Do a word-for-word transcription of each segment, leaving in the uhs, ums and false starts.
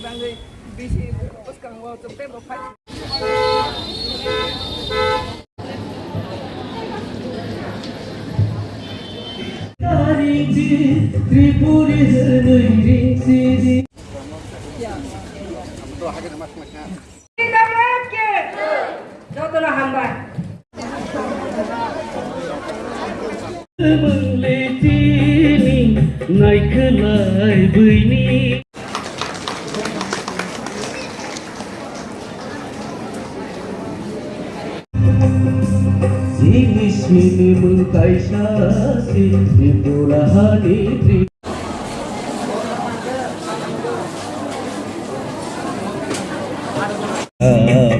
Bangwi bisi bwskango chwng tei bo phai. Tripuri hwnwi ring sidi. Jotono hambai. Bwlwi tini naikhwlai bwini. Chini sini mwng kaisa si Tripura hani Tri-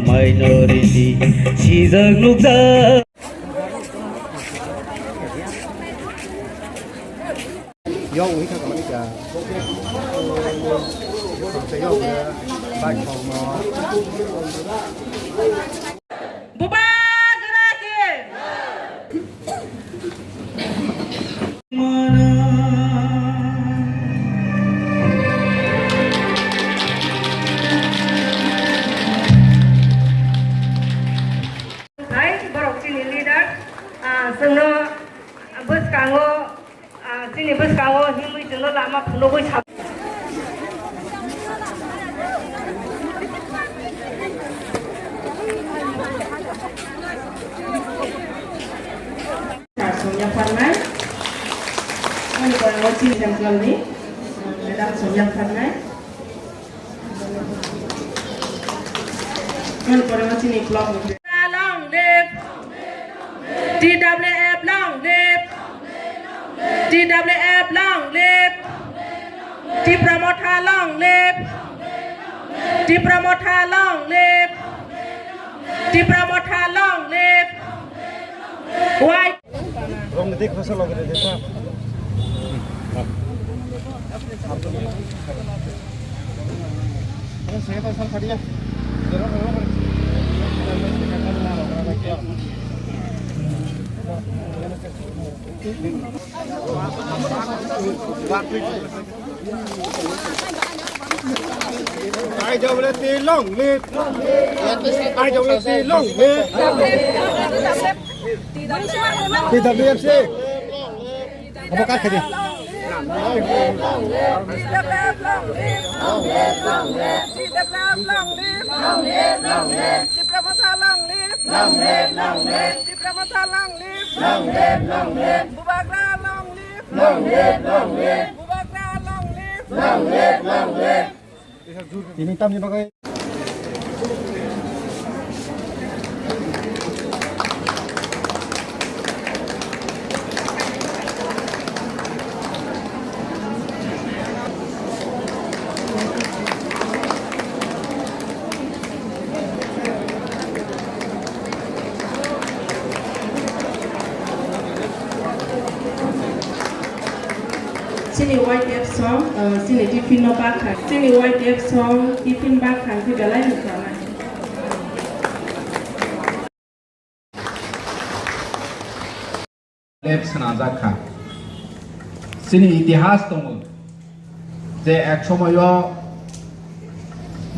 Minority sijak nukjak. Yok, wngkha kama ni kha. Yok, bike phone no. Bubagra khe. Hai, borok chini leader, ah, chwngno bwskango, ah, chini bwskango himwi chwngno lama phunugwi sa. Sir Somya Pharnai, ani borok chini central ni, Madam Somya Pharnai. Long live! T W F long live! T W F long live! Tipra Motha long live! Tipra Motha long live! Tipra Motha long live! Why? I W T long live! I W T long live! T W F C! Abo ka khaidi? Long live, long live. Tipra Motha long live. Long live, long live. Tipra Motha long live. Long live, long live. Bubagra long live. Long live, long live. Bubagra long live. Long live, long live. Tini tamni bagwi. Chini Y T F song, uh, chini tiffin no bakha. Chini Y T F song, tiffin bakha, khe belai nukha. Lep swnajak kha. Chini itihas tongo je ek somoyo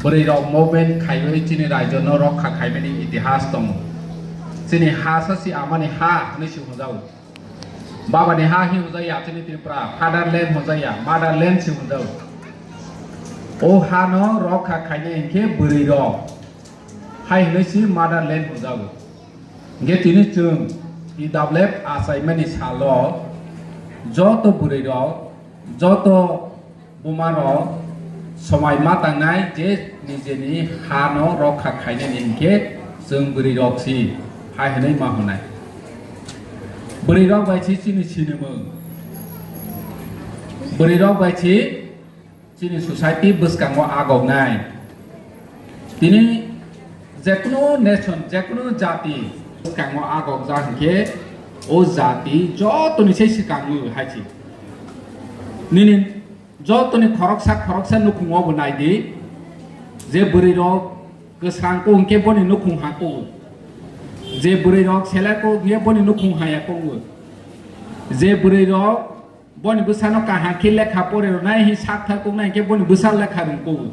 bwrwi rok movement khaiwi chini rajyo no rokha khaimani itihas tongo. Chini ha sa si amani ha hwnwi si hwnjago. Baba ni ha hi hwnjakya chini Tripura, fatherland hwnjakya, motherland si hwnjago. O ha no rokha khainai hinkhe bwrwi rok hai hwnwi si motherland hwnjago. Hingke tini chwng T W F achaimani salo joto bwrwi rok, joto buma rok somai ma tangnai je nijeni ha no rokha khainani hinkhe chwng bwrwi rok si hai hwnwi ma hwnai. Bwrwi rok bai si chini sinimung. Bwrwi rok bai si Chini society bwskango agoknai. Tini jekunu nation, jekunu jati bwskango agokjak hinkhe o jati jotoni se swkango hai se. Nini jotoni khoroksa khoroksa nukhungo bo naidi, je bwrwi rok kwsrang kok hinkhe boni nukhung ha kok, je bwrwi rok selek kok hinkhe boni nukhung haya kok, je bwrwi rok Boni bwsano kaham khe lekha pore rwnai hi sak thar kuknai khe boni bwsa lekha rwng kugo.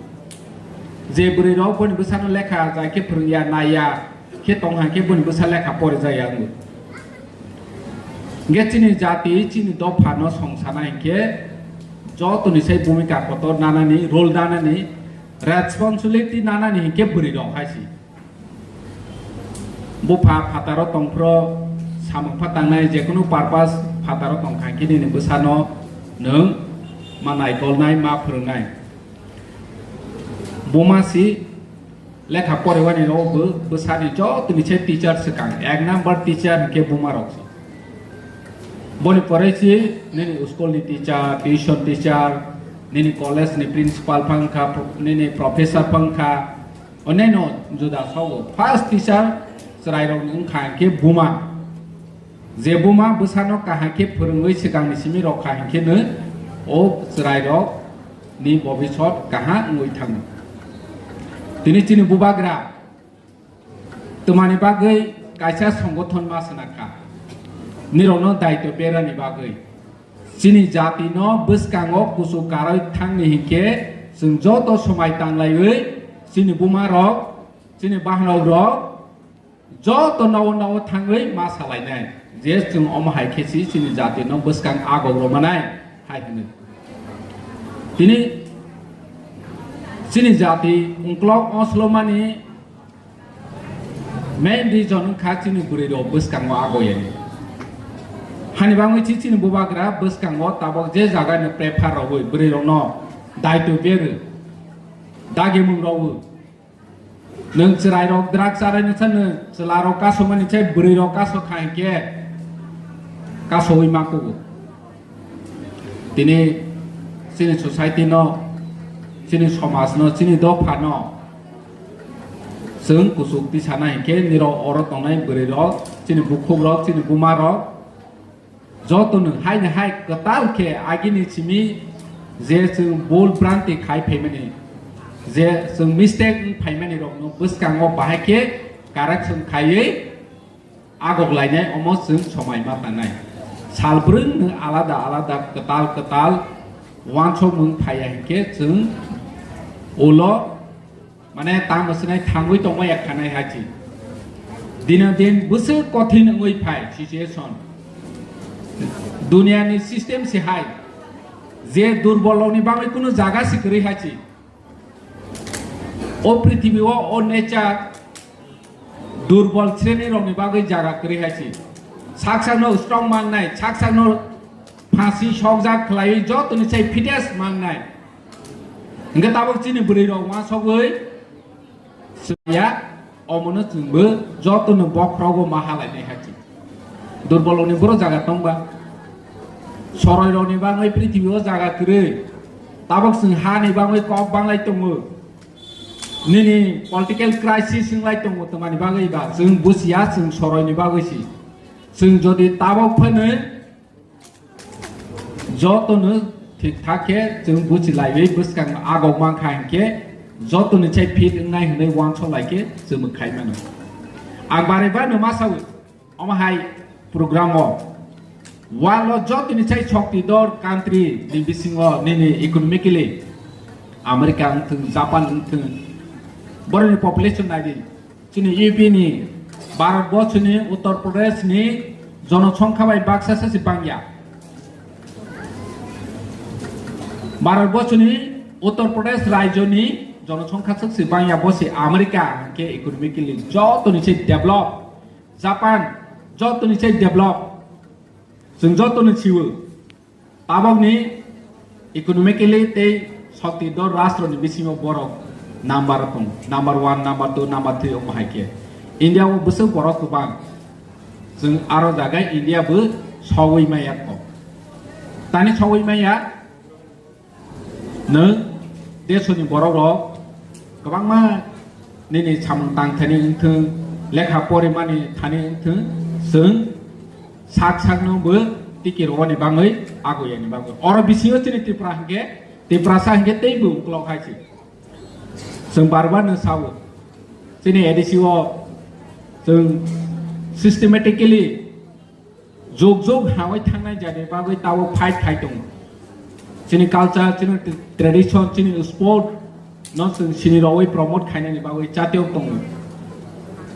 Je bwrwi rok boni bwsano lekha jai khe phwrwngya naiya khe tong hai khe boni bwsa lekha pore jaya wngo. Hingkhe chini jati, chini dophano songsanai hinkhe jotoni sai bhumika kotor nanani, role nanani, responsibility nanani hinkhe bwrwi rok hai si. Bupha phataro tongphro samung phatangnai jekunu purpose phataro tongkha hinkhe nini bwsano nwng ma naikolnai, ma phwrwngnai. Buma si lekha porewani rok bo bwsani jotoni se teacher swkang, ek number teacher hinkhe buma rok se. Boni pore si nini school ni teacher, tuition teacher, nini college ni principal phang kha, nini professor phang kha, oneno juda sogo. First teacher chwrai rok ni wngkha hinkhe buma. Je buma bwsano kaham khe phwrwngwi swkangni simi rokha hinkhe no o chwrairok ni bobisot kaham wngwi thango. Tini chini bubagra twmani bagwi kaisa songothon ma swnakha, nirokno daitw berani bagwi. Chini jatino bwskango kuchuk karwi thangni hinkhe chwng joto somai tanglaiwi chini bumarok, chini bahanok rok, joto nogo nogo thangwi ma salainai je chwng omo hai khe si chini jatino bwskang agok rwmanai hai hwnwi. Tini chini jati ungklok oslomani main reason wngkha chini bwrwi rok bwskango agoyani. Hani bangwi si chini bubagra bwskango tabok je jagani prefer rogwi bwrwi rokno daitw berwi dagimung rogwi. Nwng chwrairok drugs charai noksa nwng chwlarok kasomani chai bwrwirok kasokha hinkhe kasowi ma kugo. Tini chini society no, chini somaj no, chini dopha no chwng kuchuk tisana hinkhe nirok oro tongnai bwrwirok, chini bukhukrok, chini bumarok, jotono haino hai kwtal khe agini simi je chwng bul branti khai phaimani, je chwng mistake wng phaimani rokno bwskango bahai khe correction khaiwi agok lainai omo chwng somai ma tanai. Sal bwrwngno alada alada kwtal kwtal uansukmung phaiya hinkhe chwng ulo Mane tamo sinai thangwi tongma ya khanai hai chi. Dino din bwswk kothin wngwi phai situation. Duniani system si hai. Je durbol rokni bagwi kunu jaga si kwrwi hai chi. O prithibi o, o nature durbol sreni rokni bagwi jaga kwrwi hai chi. Sak sakno strong mangnai, sak sakno phasi sokjak khlaiwi jotoni sai fittest mangnai. Hingke tabok chini bwrwi rok uansogwi swngya, omono chwngbo jotono bokhorogo ma halainai hai chi. Durbolrokni boro jaga tongba. Soroirokni bagwi prithibi o jaga kwrwi. Tabok chwng hani bagwi kok banglai tongo. Nini political crisis wnglai tongo twmani bagwi ba chwng buchiya chwng soroini bagwi si. Chwng jodi tabok phano jotono thik thak khe chwng buchi laiwi bwskango agok mankha hinkhe jotoni chai fit wngnai hwnwi uansuk lai khe chwmwk khai mano. Ang bare ba no ma sawi omo hai program o world o jotoni chai shokti dor country ni bisingo nini economically America wngthwng, Japan wngthwng, boroni population naidi. Chini U P ni, Bharat borsoni, Uttar Pradesh ni jonosongkha bai baksa se si bangya. Bharat borsoni Uttar Pradesh rajyo ni jonosongkha se si bangya, bo si America hingke economically joto ni se develop, Japan joto ni se develop, chwng joto ni siwo. Tabokni economically tei shokti dor rashtroni bisingo borok number tong, number one, number two, number three omo hai khe. India o bwswk borok kwbang. Chwng aro jaga India bo sogwi maya kok. Tani sogwi maya nwng desoni borok rok kwbangma nini samung tang thani wngthwng, lekha porimani thani wngthwng, chwng sak sakno bo tiki rwani bagwi agoyani bagwi. Oro bisingo chini Tripura hwnkhe, Tiprasa hwnkhe teibo uklok hai se. Chwng bar bar no sao. Chini A D C o chwng systematically Jug jug hawi thangnai jani bagwi tabuk fight khai tongo. Chini culture, chini tradition, chini sport no chwng sini rogwi promote khainani bagwi chatiyok tongo.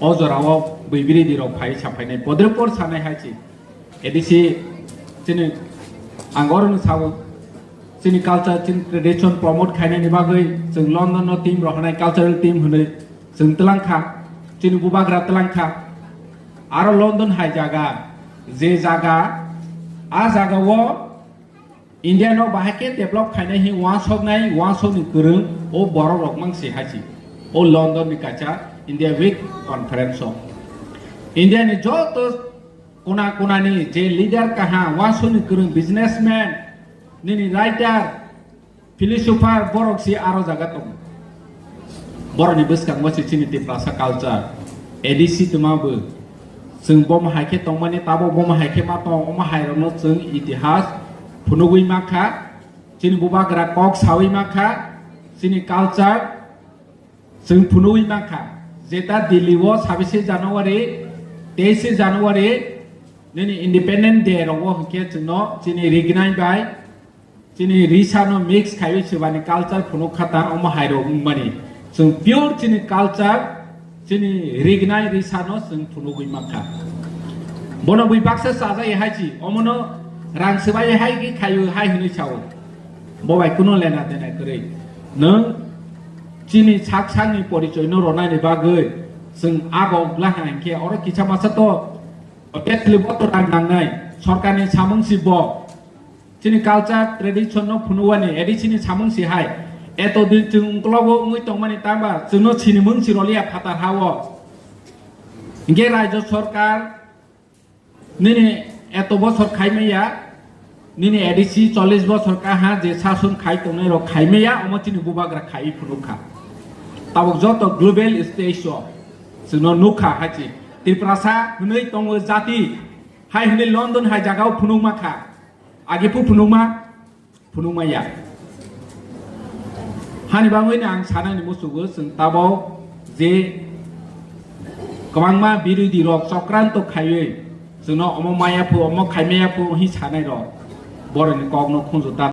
O jorao bwibiri di rok phai saphainai podre por sanai hai chi. A D C chini ang oro no sabo chini culture, chini tradition promote khainani bagwi chwng London no team rohornai, cultural team hwnwi chwng twlang kha, chini bubagra twlang kha. Aro London hai jaga, je jaga, a jaga o India no bahai khe develop khainai hi wansoknai, wansokni kwrwng o borok rok mang se hai si. O London ni kaisa India Week conference o India ni joto kona kona ni je leader kaha, wansokni kwrwng businessman, nini writer, philosopher borok si aro jaga tongo. Borokni bwskango si chini Tiprasa culture, A D C twma bo. Chwng bomo hai khe tongmani, tabuk bomo hai khe ma tong, omo hai rokno chwng itihas phunugwi ma kha, chini bubagra kok sawi ma kha, chini culture chwng phunugwi ma kha. Jeta Delhi o sabise January, teise January nini Independent Day rogo hwnkhe chwngno chini rignai bai chini risa no mix khaiwi swbani culture phunuk kha ta, omo hai rok wngmani. Chwng pure chini culture, chini rignai risa no chwng phunugwi mankha. Bono bui baksa chajai hai chi, omono rang swbai hai ki khayu hai hwnwi sao. Bo bai kuno lena dena kwrwi. Nwng chini sak sakni porichoi no ronani bagwi chwng abo wngla hai hwnkhe oro kisa masa to obviously bo to rang nangnai. Sorkarni samung si bo. Chini culture, tradition no phunugwani, A D C ni samung si hai. Eto din chwng ungklogo wngwi tongmani tangba, chwngno sinimung si roliya phatar ha-o. Hinkhe Rajya Sarkar nini eto bosor khai maya, nini A D C chollish bosor kaha je sason khai tongnai rok khai maya, omo chini bubagra khai phunuk kha. Tabuk joto global stage o chwngno nukha hai chi. Tiprasa hwnwi tongo jati, hai hwnwi London hai jagao phunukma kha. Agi phu phunukma, phunukma ya. Hani bagwino ang sanani musugo, chwng tabok je kwbangma birodhi rok chokranto khaiwi chwngno omo maya phu, omo khai maya phu hi sanai rok, borokni kokno khunju ta.